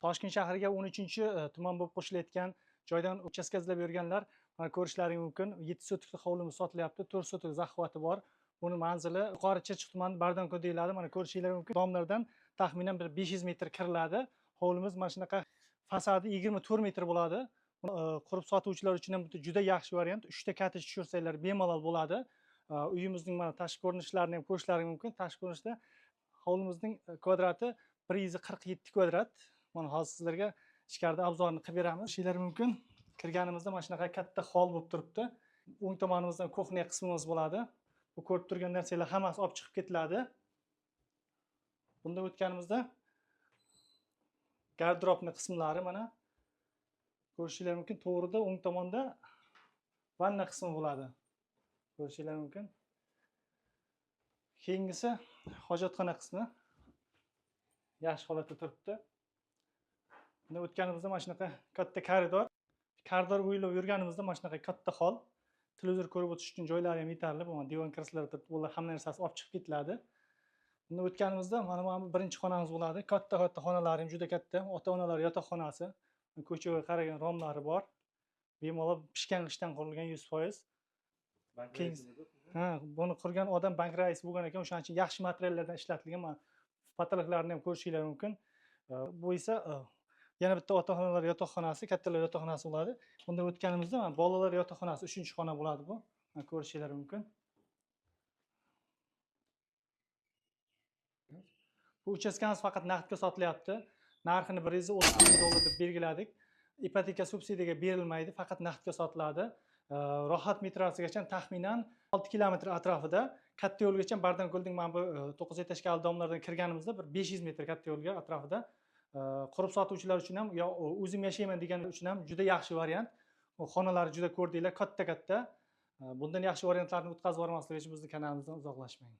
Toshkent shahriga 13 tuman bo'lib qo'shilayotgan joydan uchastka izlab yurganlar mana ko'rishlaring mumkin. 7 sotixli hovlimiz sotilyapti, 4 sotix захват i bor. Buni manzili Yuqori Chirchiq tumani Bardamko'l deyiladi. Mana ko'rishinglar mumkin. Domlardan taxminan bir 500 metr kiriladi. Hovlimiz mana shunaqa, fasadi 24 metr bo'ladi. Qurib sotuvchilar uchun ham juda yaxshi variant. 3 ta kottej tushirsanglar bemalol bo'ladi. Uyimizning mana tashqi ko'rinishlarini ham ko'rishlaring mumkin. Tashqi ko'rinishda hovlimizning kvadrati 147 kvadrat. Mana hozir sizlarga ichkarida обзор ini qilib beramiz. Ko'rishinglar mumkin. Kirganimizda mana shunaqa katta hol bo'lib turibdi. O'ng tomonimizdan кухня qismimiz bo'ladi. Bu ko'rib turgan narsalar hammasi olib chiqib ketiladi. Bundan o'tganimizda garderobni qismlari mana ko'rishinglar mumkin. To'g'rida o'ng tomonda vanna qismi bo'ladi. Ko'rishinglar mumkin. Keyingisi hojatxona qismi. Yaxshi holatda turibdi. Bundan o'tganimizda mana shunaqa katta koridor. Koridor bo'ylab yurganimizda mana shunaqa katta hol. Televizor ko'rib o'tish uchun joylari ham yetarli. Bu divan kreslolar turibdi. Bular hamma narsasi olib chiqib ketiladi. Bundan o'tganimizda mana bu birinchi xonamiz bo'ladi. Katta-katta xonalari ham juda katta. Ota-onalar yotoqxonasi. Ko'chaga qaragan romlari bor. Bemalol pishgan g'ishtdan qurilgan 100%. Keyin ha, buni qurgan odam bank raisi bo'lgan ekan, o'shaning uchun yaxshi materiallardan ishlatilgan. Mana потолок larni ham ko'rishinglar mumkin. Bu esa yana bitta ota-onalar yotoqxonasi, kattalar yotoqxonasi bo'ladi. Bundan o'tganimizda mana bolalar yotoqxonasi, 3-xona bo'ladi bu. Mana ko'rishinglar mumkin. Bu uchastkamiz faqat naqdga sotilyapti. Narxini 130 ming dollar deb belgiladik. Ipoteka subsidiyaga berilmaydi, faqat naqdga sotiladi. Rohat metrosigacha taxminan 6 kilometr atrofida, katta yo'lgacha Bardamko'lning mana bu 9 этажка li дом lardan kirganimizda bir 500 metr katta yo'lga atrofida. Qurib sotuvchilar uchun ham yo o'zim yashayman deganlar uchun ham juda yaxshi variant. U xonalari juda ko'rdinglar, katta-katta. Bundan yaxshi variantlarni o'tkazib yubormaslik uchun bizni kanalimizdan uzoqlashmang.